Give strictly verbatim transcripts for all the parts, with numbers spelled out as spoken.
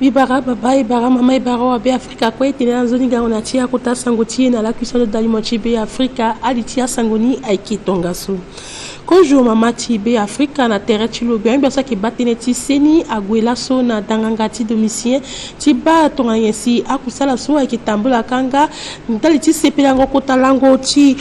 Bibara baba, ibara mama, ibara wa Be Afrika kue. Tene na nzoni gango na ti akota sango ti e na lakui so alo dalimo ti Be Afrika, ali ti asango ni ayeke tongaso. Kozo mama ti Be Afrika na tere ti lo, gbengbe so ayeke baa tënë ti seni ague laso na danganga ti Domitien ti baa tongana nyen si akusala so ayeke tambula kanga ndali ti sepelango kota lango ti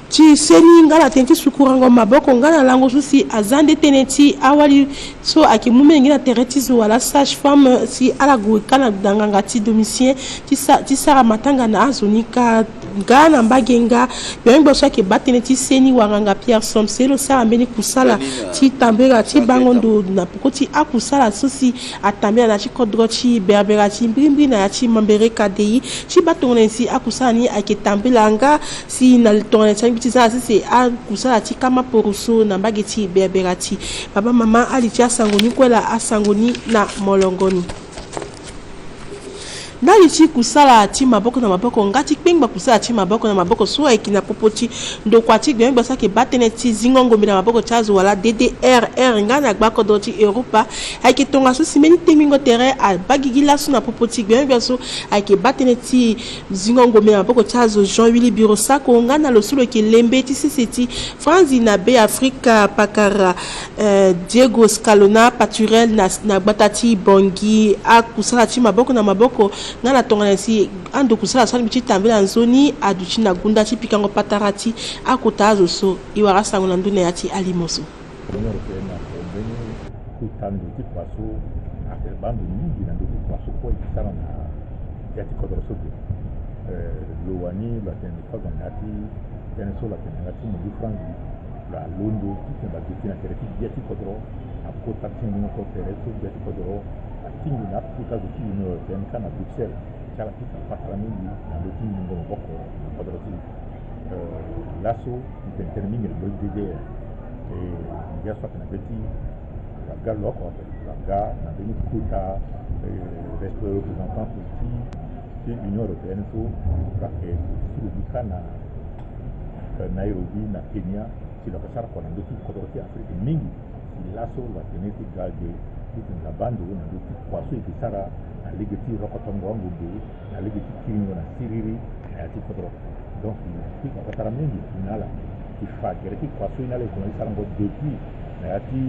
ti seni nga na tënë ti sukurango maboko nga na lango so si aza nde tënë ti awali so ayeke mu melenge na tere ti zo wala sage femme si ala gue kâ na danganga ti Domitien ti sa, ti sara matanga na azo ni kâ. Nga na mbage nga, gbengbe so ayeke baa tënë ti seni wanganga Pierre Somse lo sara mbeni kusala ti tambela ti bango ndo na peko ti akusala so si atambela na ya ti kodro ti Berbera ti mbirimbiri na ya ti Mambereka Dei ti baa tongana nyen si akusala ni ayeke tambela nga si na tongana ti angbi ti za na sese akusala ti kama poroso na mbage ti Berbera ti. Baba mama, ali ti asango ni kue laa, asango ni na molongo ni. Ndali ti kusala ti maboko na maboko nga ti kpengba kusala ti maboko na maboko so ayeke na popo ti ndokua ti gbengbe so ayeke baa tënë ti zingo ngombe na maboko ti azo wala D D R R nga na gbakodro ti Europa ayeke tongaso si mbeni tengbingo tere abaa gigi laso na popo ti gbengbe so ayeke baa tënë ti zingo ngombe na maboko ti azo Jean Willy Biro Sako nga na lo so lo yeke lembe ti sese ti Franzi na Be Afrika pakara, eh, Diego Scalona Paturel na, na gbata ti Bangui. Akusala ti maboko na maboko nga na tongana nyen si ando kusala so alingbi ti tambela nzoni aduti na gunda ti pikango patara ti akota azo so. E wara asango na ndö na ya ti alimo so. Union européenne ayeke mbeni kota ndo ti kua so ayeke baa ndo mingi na ndö ti kua so kue e sara na ya ti kodro so ge. Eh, lo wani lo atene ni kozo na ya ti tënë so lo atene na ya ti mundu Franzi, lo alondo titene lo duti na tere ti gbia ti kodro, na kota ti mungo so tere so gbia ti kodro atingbi na Afrika zo ti Union européenne kâ na Bruxelles ti ala ti fa patara mingi na ndö ti mungo maboko na kodro ti e. Eh, laso mbi tene tënë mingi na ndö ti D D R. E ngia so ayeke na be ti lo aga lo oko, lo aga na mbeni kota, eh, représentant ti, ti Union européenne so lo ayeke suru ni kâ na, eh, Nairobi na Kenya, si lo yeke sara kua na ndö ti kodro ti Afrika mingi. Si laso lo atene ti ga ge titene lo abaa ndo na ndö ti kua so e yeke sara na lege ti rokotongo angombe, na lege ti kiringo na siriri na ya ti kodro. Donc, ti fa patara mingi na ala ti fa gere ti kua so ye na ala e koma ti sarango depuis na ya ti,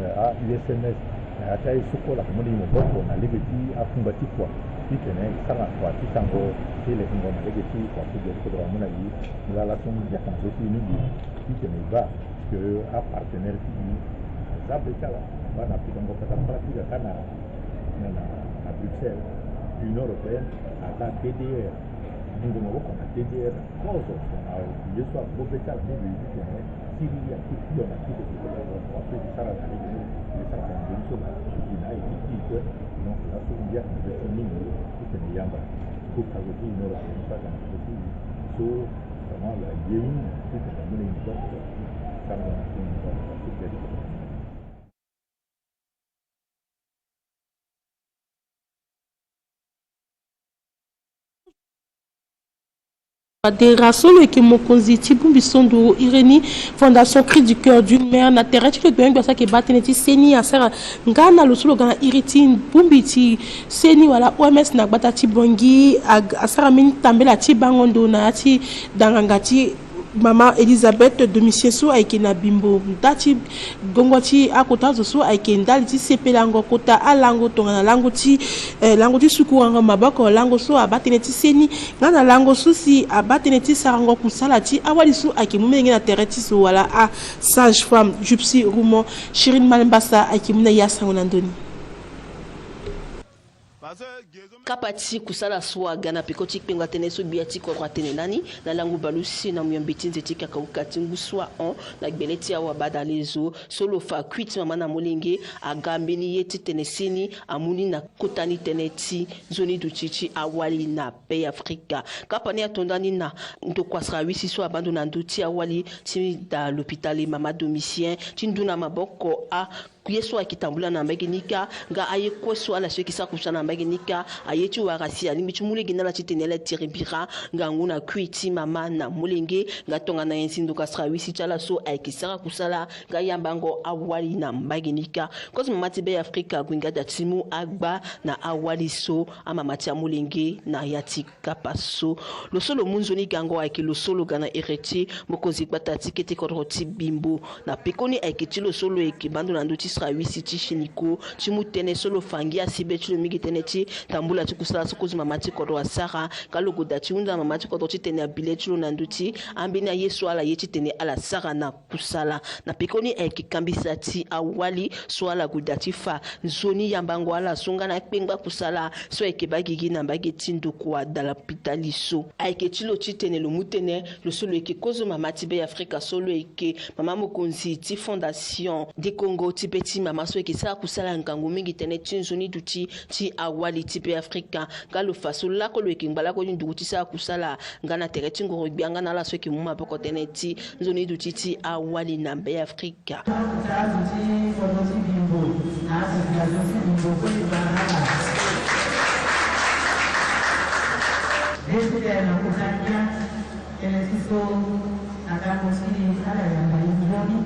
eh, a-U S M S, na ya ti aye so kue lo yeke mu na e maboko na lege ti akungba ti kua titene e sara na kua ti sango ti lekengo na lege ti kua so gere ti kodro amu na e. Mu laa laso ngia ka na ndö ti e mingi titene e baa que apartenaire ti e aza be ti ala. Baa na pikango patara patara ti ga kâ na, na, na, na Bruxelles, Union européenne aza D D R. Mungo maboko na D D R kozo tongana ye so agbo be ti ala mingi titene siriri ake pio na ti be ti kodro ape ti sara na lege ni, e sara tongana mbeni so na e ti pike. Donc laso ngia na be ti mingi titene e yamba. Kota zo ti Union européenne so aga na peko ti e so. Vraiment, la ye mingi titene amene ni gbata ti sara na ti ni gbata ti gbata. Fadera so lo yeke mokonzi ti bongbi so ndo iri ni Fondation Cri du Coeur d'une Mère na tere ti lo gbengbe so ayeke baa tënë ti seni asara nga na lo so lo ga na iri ti bongbi ti seni wala O M S na gbata ti Bangui, a, asara mbeni tambela ti bango ndo na ya ti danganga ti mama Elisabeth Domitien so ayeke na bimbo nda ti gongo ti akota zo so ayeke ndali ti sepelango kota alango tongana lango ti, eh, lango ti sukurango maboko, lango so abaa tënë ti seni nga na lango so si abaa tënë ti sarango kusala ti awali so ayeke mu melenge na tere ti zo wala a sage femme Gypsy Roumon. Chirine Malembasa ayeke mu na e asango na ndö ni. Kapa ti kusala so aga na peko ti kpengba tënë so gbia ti kodro atene lani na lango baleuse na moyombe ti nze ti kakauka ti ngu so ahon na gbele ti awa badalezo so lo fa kui ti mama na molenge aga mbeni ye titene seni amu ni na kota ni tënë ti nzoni duti ti awali na Be Afrika. Kapa ni ato ndani na ndokua sara wisi so abaa ndo na ndö ti awali ti da lopitale mama Domitien ti ndu na maboko a Ye so ayeke tambula na mbage ni kâ, nga aye kue so ala so ayeke sara kusala na mbage ni kâ, aye ti wara si alingbi ti mu lege na ala titene ala tiri bira ngangu na kui ti mama na molenge, nga tongana nyen si ndoka sara wisi ti ala so ayeke sara kusala nga yambango awali na mbage ni kâ. Kozo mama ti Be Afrika ague nga daa ti mu agba na awali so amama ti amolenge na ya ti kapa so. Lo so lo mu nzoni gango ayeke lo so lo ga na iri ti mokonzi gbata ti kete kodro ti Bimbo. Na pekoni ayeke ti lo so lo yeke bando na ndö ti sara wisi ti Shiniko ti mu tënë so lo fa ngia si be ti lo mingi tënë ti tambula ti kusala so kozo mama ti kodro asara. Nga lo gue daa ti hunda mama ti kodro titene abi le ti lo na ndö ti ambeni aye so ala ye titene ala sara na kusala. Na pekoni ayeke kambisa ti awali so ala gue daa ti fa nzoni yambango ala so nga na akpengba kusala so ayeke baa gigi na mbage ti ndokua daa lapitali so. Ayeke ti lo titene lo mu tënë lo so lo yeke kozo mama ti Be Afrika so lo yeke mama mokonzi ti Fondation de Congo ti be ti mama so yeke sara kusala ngangu mingi tënë ti nzoni duti ti awali ti Be Afrika. Nga lo fa so lakue lo yeke ngba lakue ti nduku ti sara kusala nga na tere ti ngoro-gbia nga na ala so ayeke mu maboko tënë ti nzoni duti ti awali na Be Afrika. Azo ti kodro ti Bimbo na apopulation ti Bimbo kue ti bara ala. Nde ti tene na kota ngia tënë ti so na tango ti ala yamba e nzoni.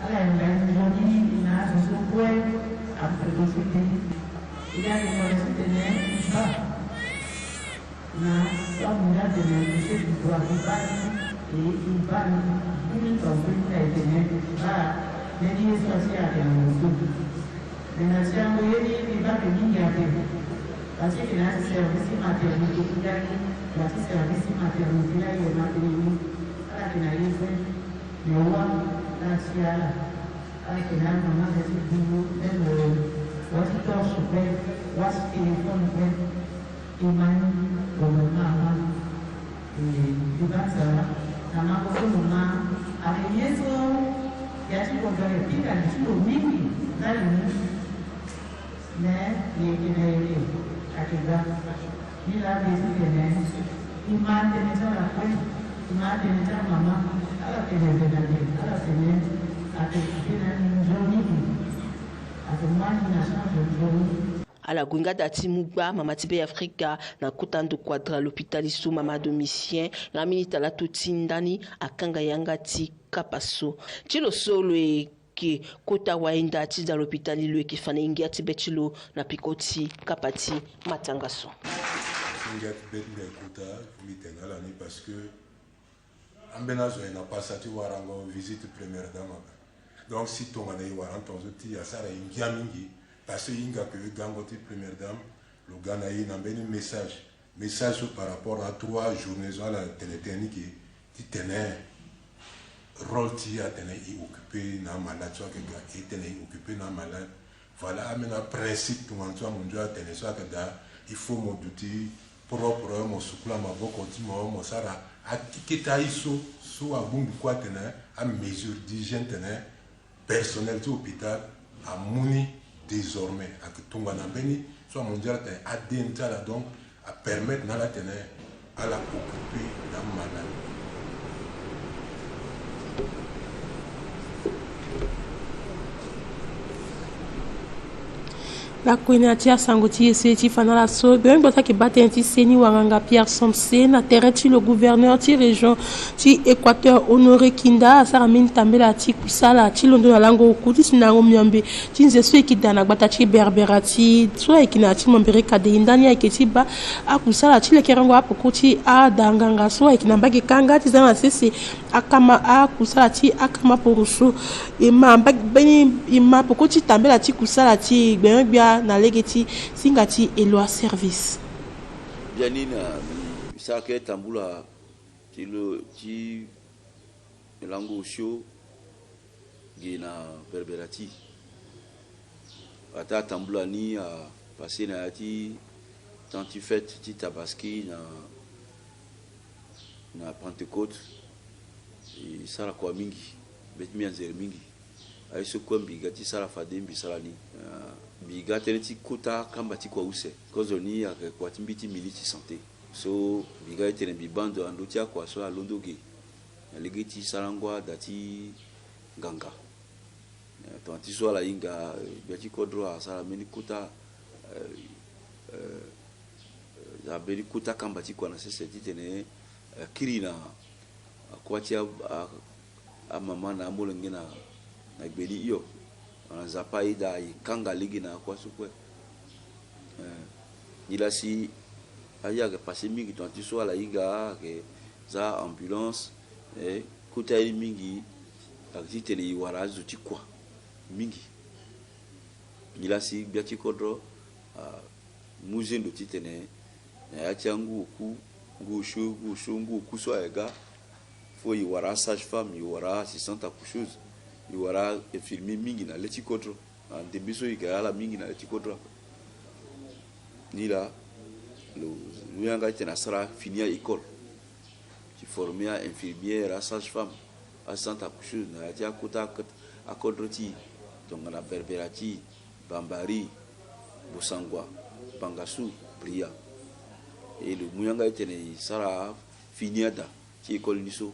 Ala yamba e nzoni na azo so kue apopulation ti Bimbo. E yeke tene ti tene e baa na so amu nda atene monsieur Dubois e baa ni, e e baa ni. Buni tongaso ni ayeke tene e baa mbeni ye so asi ayeke na lo so. Me na siango ye ni e baa mbi mingi ape. Parce que na ya ti service ti maternité ti nda ni, na ya ti service ti maternité aye na tene ni ala yeke na ye kue. Me wâ ala ti ala. Ala yeke na mama be ti Bimbo, même wâ ti torche kue, wâ ti téléphone kue. E ma ni, lo ma ama. E, e baa ti ala na mango so lo ma. Ake ye so ya ti kodro ayeke pika li ti lo mingi ndali ni. Me e yeke na e yeke ake ga. Ni laa be ti tene e ma atënë ti ala kue. E ma atënë ti amama. Ala tene mbe na mbe, ala tene ake be na ni nzoni. Ake ma ni na change nzoni. Ala gue nga daa ti mu gba mama ti Be Afrika na kota ndo kuadra lopitali so mama Domitien nga minita lato ti ndani akanga yanga ti kapa so. Ti lo so lo yeke kota wainda ti da lopitali lo yeke fa na e ngia ti be ti lo na peko ti kapa ti matanga so. Ngia ti be ti mbi ayeke kota, mbi tene na ala ni parce que ambeni azo ayeke na pasa ti warango visite première dame ape. Donc si tongana e wara tongaso ti e asara e ngia mingi. Parce que e hinga ke e gango ti première dame, lo ga na e na mbeni message. Message so par rapport na trois journée so ala tene tënë ni ke ti tene rôle ti e atene e occupé na amalade so ayeke ga, e tene e occupé na amalade. Voilà ambeni aprincipe tongana so amondio atene so ayeke daa, il faut mo duti propre, mo sukula maboko ti mo, mo sara akeke ti aye so, so abongbi kue atene amesure d'hygiène tene personnel ti hôpital amu ni désormais. Ayeke tongana mbeni so amondio atene A D N ti ala, donc apermettre na ala atene ala occupé na amalade. Lakue na ya ti asango ti e so e ti fa na ala so, gbene gbata ayeke baa tënë ti seni wanganga Pierre Somse na tere ti lo gouverneur ti région ti Équateur Honoré Kinda asara mbeni tambela ti kusala ti londo na lango oku ti si na yango miombe ti nze so e yeke daa na gbata ti Berbera ti so ayeke na ya ti Mambere Kadei. Ndani ayeke ti baa akusala ti lekerengo apoko ti ada nganga so ayeke na mbage kanga ti za na sese akama akusala ti akama poroso. E ma mbage mbeni e ma poko ti tambela ti kusala ti gbene gbia na lege ti singa ti Eloi Service. Biani na mbi sara kue tambula ti lo ti lango osio ge na Berbera ti. Ataa tambula ni apassé na ya ti temps ti fête ti Tabaski na, na Pentecôte. E sara kua mingi, mbeti mbi anzere mingi. Aye so kue mbi ga ti sara fade mbi sara ni. Ah, mbi ga tënë ti kota akamba ti kua use. Kozo ni ayeke kua ti mbi ti ministre ti santé. So mbi ga ti tene mbi baa ndo na ndö ti akua so alondo ge na lege ti sarango ada ti nganga. Eh, tongana ti so ala hinga, eh, gbia ti kodro asara mbeni kota, eh, eh, eh, mbeni kota kamba ti kua na sese titene, eh, kiri na akua ti a, a, amama na amolenge na, na gbe ni hio. Wala Nzapa aye daa e kanga lege na akua so kue. Eh, nilaa si aye ayeke passé mingi tongana ti so ala hinga ayeke za ambulance, eh, kota ye ni mingi ayeke titene e wara azo ti kua mingi. Nilaa si gbia ti kodro, ah, amu zendo titene na ya ti angu oku, ngu osio, ngu osio, ngu oku so ayeke ga, faut e wara asage-femme, e wara assistante accoucheuse, e wara infirmier mingi na le ti kodro. Ah, ndembe so e yeke ala mingi na le ti kodro ape. Nilaa lo mu yanga titene asara fini a-école ti former a-infirmière, asage-femme, assistante accoucheuse na ya ti akota ak-, akodro ti e, tongana Berbera ti e, Bambari, Bossangoa, Bangassou, Bria. E lo mu yanga titene e sara fini ada ti école ni so.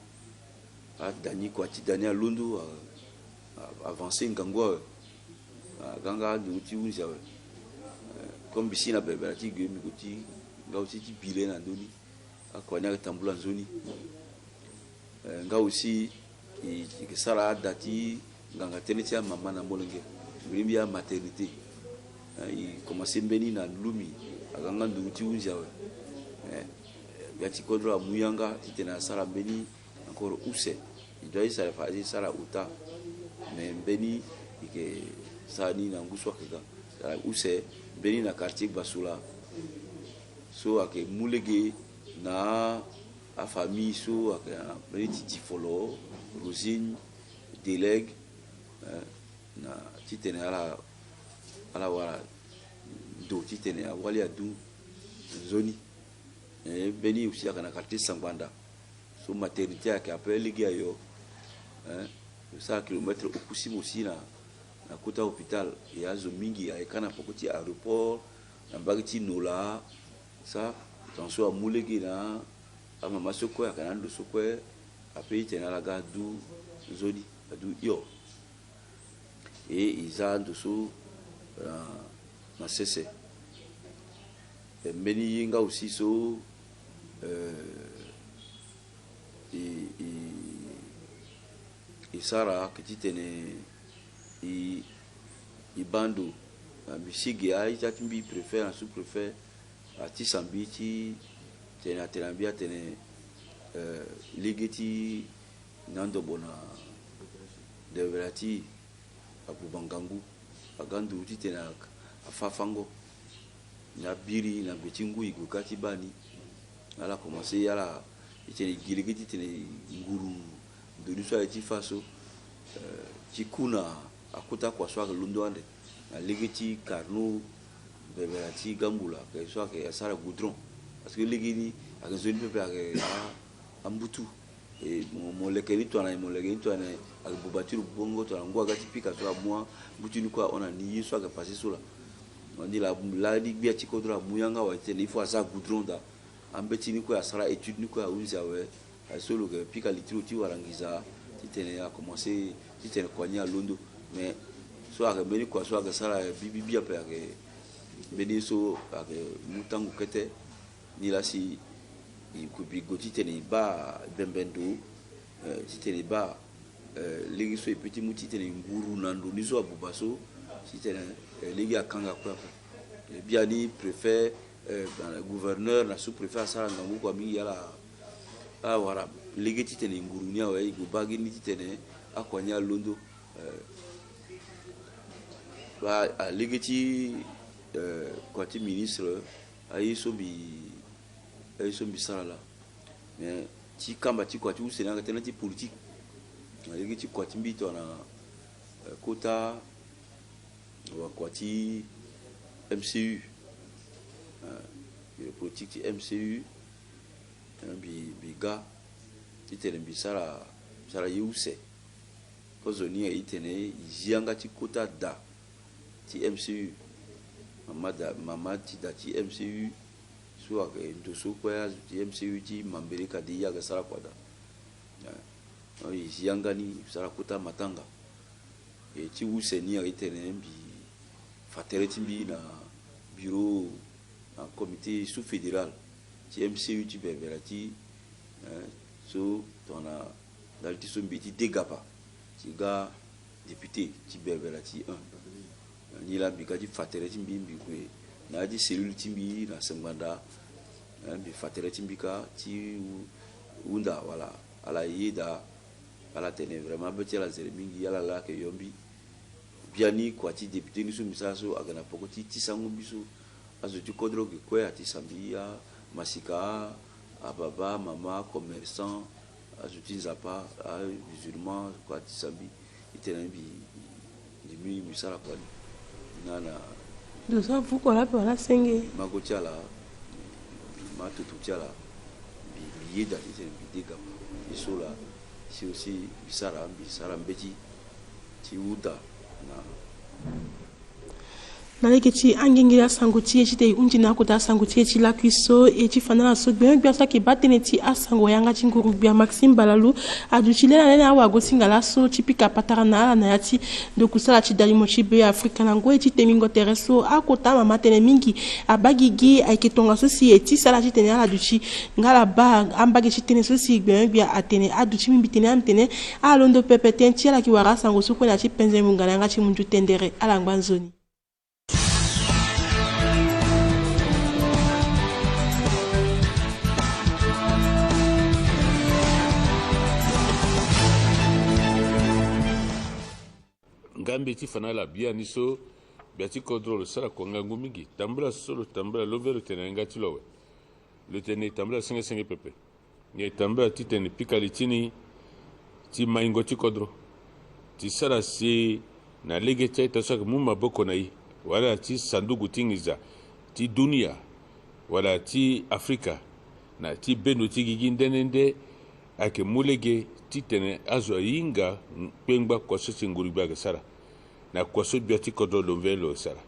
Ada ni kua ti da ni alondo, a, a, avancé ngangu awe. Aga nga anduru ti hunzi awe. Eh, comme mbi si na Berbera ti e gue, mbi gue ti nga aussi ti bi le na ndö ni. Akua ni ayeke tambula nzoni. Eh, nga aussi e, e yeke sara ada ti nganga tënë ti amama na molenge. Mbi lingbi amaternité. Eh, e commencé mbeni na lumi. Aga nga nduru ti hunzi awe. Eh, gbia ti kodro amu yanga titene asara mbeni encore use. E doit e sara fa, e sara ota. Mais mbeni e yeke sara ni na ngu so ayeke ga. Sara use mbeni na quartier Gbasula so ayeke mu lege na afamille so ayeke na mbeni ti Difolo, Rosine, Delègue, eh, na titene ala, ala wara ndo titene awali adu nzoni. Eh, mbeni aussi ayeke na quartier Sangbanda. So maternité ayeke après lege ayo, hein, lo sara kilomètre oku si mo si na, na kota hôpital. E azo mingi ayeke ka na poko ti aéroport, na mbage ti Nola, sa, tongaso amu lege na amama so kue ayeke na ando so kue, ape e tene ala ga adu nzoni, adu hio. E, e za ando so, euh, na sese. E mbeni ye nga aussi so, euh, e, e, e sara ayeke titene e, e baa ndo. Ah, mbi si ge a-ita ti mbi préfet na sous-préfet atisa mbi ti tene atene na mbi atene, euh, lege ti na ndobo na ndevela ti abuba ngangu, aga nduru titene a, afa fango. Na biri na gbe ti ngu e gue kâ ti baa ni. Ala commencé ala, e tene e gi lege titene e nguru ndo ni so aye ti fa so, eh, ti ku na akota kua so ayeke londo ande. Na lege ti Carnot, bebela ti Gambula, ayeke so ayeke asara goudron. Parce que lege ni ayeke nzoni pepe, ayeke a, ambutu. E mo, moleke ni tongana, moleke ni tongana ayeke buba ti lo bongo tongana ngu aga ti pika so amu ambutu ni kue ahon na ni ye so ayeke passé so laa. Mo ni laa, laa ni gbia ti kodro amu yanga awe titene il faut asara goudron daa. Ambeti ni kue asara étude ni kue ahunzi awe. Aye so lo yeke pika li ti lo ti wara nginza titene akomanse titene kua ni alondo. Mais so ayeke mbeni kua so ayeke sara bibibi ape ayeke mbeni ye so ayeke mu tango kete. Ni laa si e ku bi go titene e baa bembe ndo, eh, titene e baa, eh, lege so e peut ti mu titene e nguru na ndo ni so abuba so, titene, eh, lege akanga kue ape. Eh, biani préfet, eh, gouverneur na sous-préfet asara ngangu kua mingi ala, ala wara lege titene e nguru ni awe, e gue baa gi ni titene akua ni alondo. Eh, a, alege ti, eh, kua ti ministre, aye so mbi, aye so mbi sara laa. Mais ti kamba ti kua ti use ni ayeke tënë ti politique. Alege ti kua ti mbi tongana, eh, kota wa kua ti M C U. Eh, bureau politique ti M C U, eh, mbi, mbi ga titene mbi sara, sara ye use. Kozoni aye titene e zi yanga ti kota da ti M C U. Mama da, mama ti da ti M C U so ayeke ndo so kue azo ti M C U ti Mambere Kadi ye ayeke sara kua da. Eh, e zi yanga ni e sara kota matanga. E ti use ni ayeke tene mbi fa tere ti mbi na bureau na comité sous-fédéral ti M C U ti Berbera ti, eh, so tongana ndali ti so mbi ye ti degapa ti ga député ti Berbera ti un. Ni laa mbi ga ti fa tere ti mbi, mbi gue na ya ti cellule ti mbi na Sengbanda, eh, mbi fa tere ti mbi kâ ti hu-, hunda wala ala yeda, ala tene vraiment be ti ala zere mingi, ala laa ayeke yo mbi. Biani kua ti député ni so mbi sara so aga na peko ti, ti sango mbi so. Azo ti kodro ge kue atisa mbi, amasika, ababa, amama, commerçant, azo ti Nzapa, amusulman kue atisa mbi. E tene mbi, mbi, mbi sara kua ni. Na, na. Ndo so avuku wala ape wala asenge. Mago ti ala, matutu ti ala, mbi, mbi yeda ti tene mbi degapa. E so laa, si aussi mbi sara, mbi sara mbeti ti huta na. Na lege ti angenge asango ti e ti tene e hundi na akota asango ti e ti lakui so, e ti fa na ala so gbenyogbia so ayeke baa tënë ti asango yanga ti nguru-gbia Maxime Balalu aduti lê na lê na awago ti ngala so ti pika patara na ala na ya ti ndo kusala ti dalimo ti Be Afrika na ngoi ti temingo tere so. Akota amama tene mingi abaa gigi ayeke tongaso si e ti sara titene ala duti nga ala baa ambage ti tënë so si gbenyogbia atene aduti mbi, mbi tene, mbi tene ala londo pepe tënë ti ala yeke wara asango so kue na ya ti penze ngbonga na yanga ti mundu tendere. Ala ngba nzoni. Nga mbi ti fa na ala biani so, gbia ti kodro lo sara kua ngangu mingi. Tambula so lo tambula lo ve lo tene na yanga ti lo awe. Lo tene tambula senge senge pepe. Nyen tambula titene pika li ti ni ti maingo ti kodro ti sara si na lege ti a-ita so ayeke mu maboko na e, wala ti sanduku ti nginza ti dunia, wala ti Afrika, na ti bendo ti gigi nde nde nde, ayeke mu lege titene azo ahinga kpengba kua so si nguru-gbia ayeke sara na kua so gbia ti kodro lo mvee lo sara.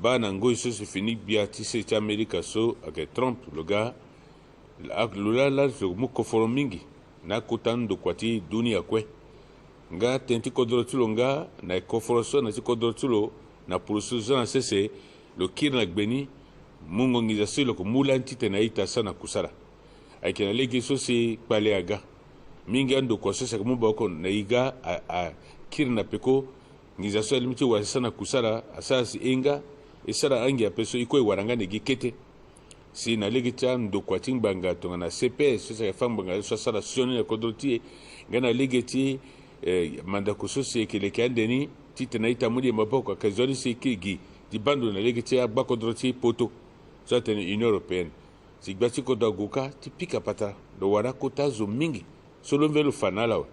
Baa na ngoi so si fini gbia ti se ti Amerika so ayeke Trump lo ga, lo laa laa lo mu koforo mingi na akota ndokua ti dunia kue. Nga tënë ti kodro ti lo nga na e koforo so na ti kodro ti lo na puru so za na sese, lo kiri na gbe ni mungo nginza so e lo yeke mu lani titene a-ita asara na kusala. Ayeke na lege so si kpale aga. Mingi andokua so si ayeke mu maboko na e ga a, akiri na peko. Nginza so alingbi ti wara si sara na kusala asara si e nga e sara angi ape so e kue e wara nga na e gi kete. Si na lege ti andokua ti ngbanga tongana C P S so si ayeke fâ ngbanga so asara sioni na kodro ti e, nga na lege ti, eh, mandako so si e yeke leke ande ni titene a-ita amu li e maboko, ayeke nzoni si e kiri gi ti baa ndo na lege ti agbakodro ti poto so atene Union Européenne. Si gbia ti kodro ague kâ ti pika patara, lo wara akota zo mingi so lo mvee lo fa na ala awe.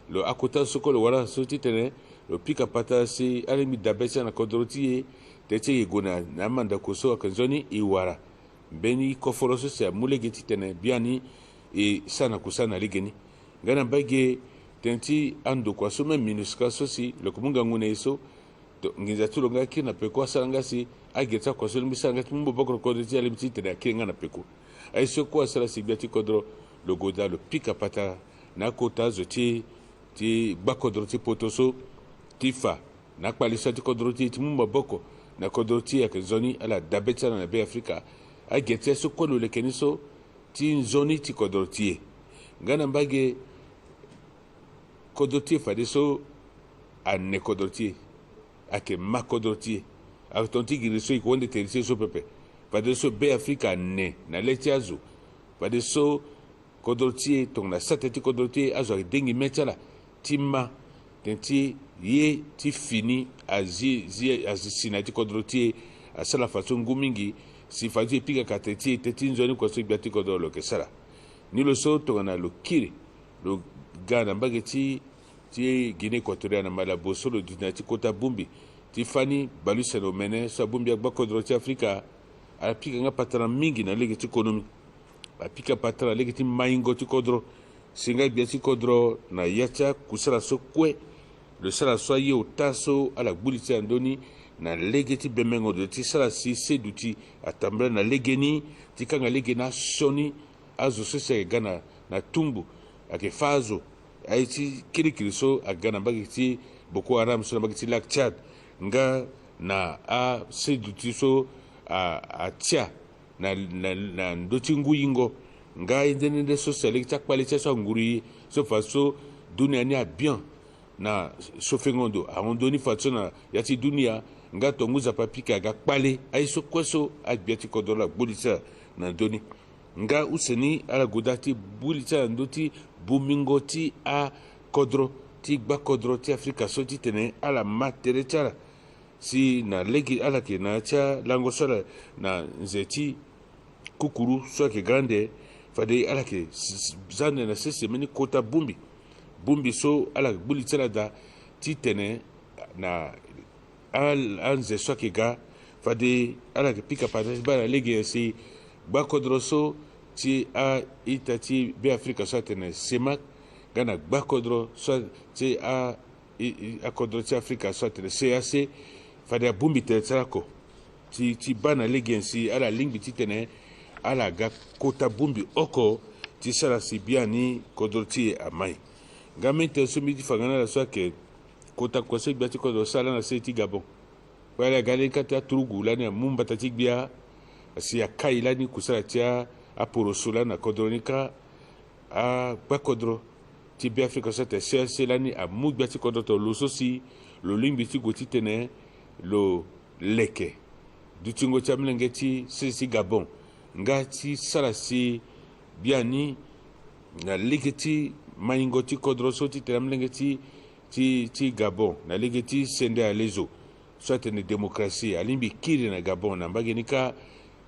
Lo akota zo so kue lo wara so titene lo pika patara si alingbi dabe ti ala na kodro ti e, tënë ti e yeke gue na, na amandako so ayeke nzoni e wara. Mbeni koforo so si amu lege titene biani e sara na kusala na lege ni. Nga na mbage tënë ti andokua so même MINUSCA so si lo yeke mu ngangu na e so, to, nginza ti lo nga akiri na peko asara nga si agere ti akua so alingbi sara nga ti mu maboko na kodro ti e alingbi titene akiri nga na peko. Aye so kue asara si gbia ti kodro lo gue daa lo pika patara na akota zo ti e ti gbakodro ti poto so ti fa na akpale so ti kodro ti e ti mu maboko na kodro ti e ayeke nzoni ala dabe ti ala na Be Afrika. Agere ti aye so kue lo leke ni so ti nzoni ti kodro ti e. Nga na mbage kodro ti e fadeso ane kodro ti e, ayeke ma kodro ti e. Ayeke tongana ti giri so e yeke wande tere ti e so pepe. Fadeso Be Afrika ane na le ti azo. Fadeso kodro ti e tongana sate ti kodro ti e azo adengi mê ti ala ti ma tënë ti ye ti fini azi, zi, azi si na ya ti kodro ti e. Asara fadeso ngu mingi si fadeso e pika kate ti e tënë ti nzoni kua so gbia ti kodro lo yeke sara. Ni lo so tongana lo kiri lo ga na mbage ti, ti Guinée Équatoriale na Malabo so lo duti na ya ti kota bongbi ti fani bale use na omene so abongbi agbakodro ti Afrika. Apika nga patara mingi na lege ti konomi. Apika patara na lege ti maingo ti kodro. Si nga gbia ti kodro na ya ti akusala so kue lo sara so aye ota so ala gbu li ti ala ndoni na lege ti bemengo ndo ti sara si seduti atambula na legeni ti kanga lege na asioni azo so si ayeke ga na, na tumbu ayeke fâ azo. Aye ti kirikiri so aga na mbage ti Boko Haram so na mbage ti Lac Tchad, nga na aseduti so a, atia na, na, na ndö ti ngu yingo, nga ye nde nde nde so si alege ti akpale ti aye so anguru e, so fa so dunia ni abian na sofengo ndo ahon ndo ni fa so na ya ti dunia, nga tongo Nzapa apika aga kpale aye so kue so agbia ti kodro ala gbu li ti ala na ndö ni. Nga use ni ala gue daa ti gbu li ti ala na ndö ti bombingo ti akodro, ti gbakodro ti Afrika so titene ala ma tere ti ala. Si na lege ala yeke na ya ti alango so ala na nze ti kukuru so ayeke grande, fade ala yeke s-, s-, za ande na sese mbeni kota bongbi. Bongbi so ala yeke gbu li ti ala daa titene na a, anze so ayeke ga, fade ala yeke pika pata ti baa na lege nyen si gbakodro so ti a-ita ti Beafrika so atene CEMAC, nga na gbakodro so ti a, i, i, akodro ti Afrika so atene CEAC, fade abongbi tere ti ala oko. Ti, ti baa na lege nyen si ala lingbi titene ala ga kota bongbi oko ti sara si biani kodro ti e amai. Nga mbeni tënë so mbi ti fa nga na ala so ayeke kota kua so gbia ti kodro asara lani na sese ti Gabon. Kue ala ga lani kâ ti aturugu lani amu mbata ti gbia, asi akai lani kusala ti a, aporoso lani na kodro ni kâ. Agbakodro ti Beafrika so atene CEAC lani amu gbia ti kodro tongana lo so si lo lingbi ti gue titene lo leke dutingo ti amolenge ti sese ti Gabon, nga ti sara si biani na lege ti maingo ti kodro so titene amolenge ti, ti, ti Gabon na lege ti sende alezo so atene démocratie alingbi kiri na Gabon. Na mbage ni kâ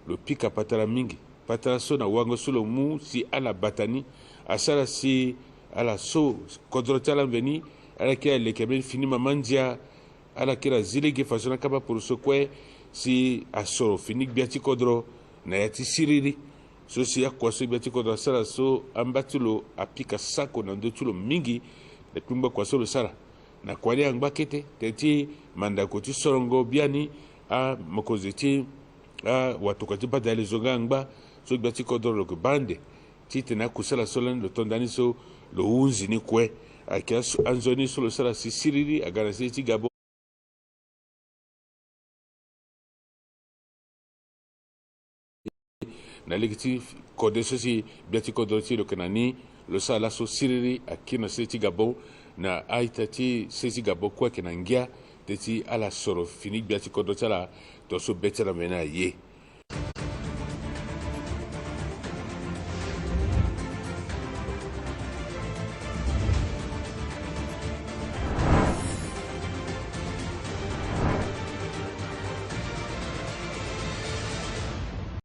lo pika patara mingi. Patara so na wango so lo mu si ala bata ni asara si ala so kodro ti ala mveni, ala kiri aleke mbeni fini mama ndia, ala kiri azi lege faso na akaba poroso kue si asoro fini gbia ti kodro na ya ti siriri. So si akua so gbia ti kodro asara so amba ti lo apika sako na ndö ti lo mingi na kpengba kua so lo sara. Na kua ni angba kete tënë ti mandako ti sorongo biani amokonzi ti awatokua ti badalezo nga angba so gbia ti kodro lo yeke baa ande titene akusala so lani lo to nda ni so lo hunzi ni kue. Ayeke aso, anzoni so lo sara si siriri aga na sese ti Gabon. Na lege ti kode so si gbia ti kodro ti lo yeke na ni, lo sara laso siriri akiri na sese ti Gabon. Na a-ita ti sese ti Gabon kue ayeke na ngia tënë ti ala soro fini gbia ti kodro ti ala tongaso be ti ala mene aye.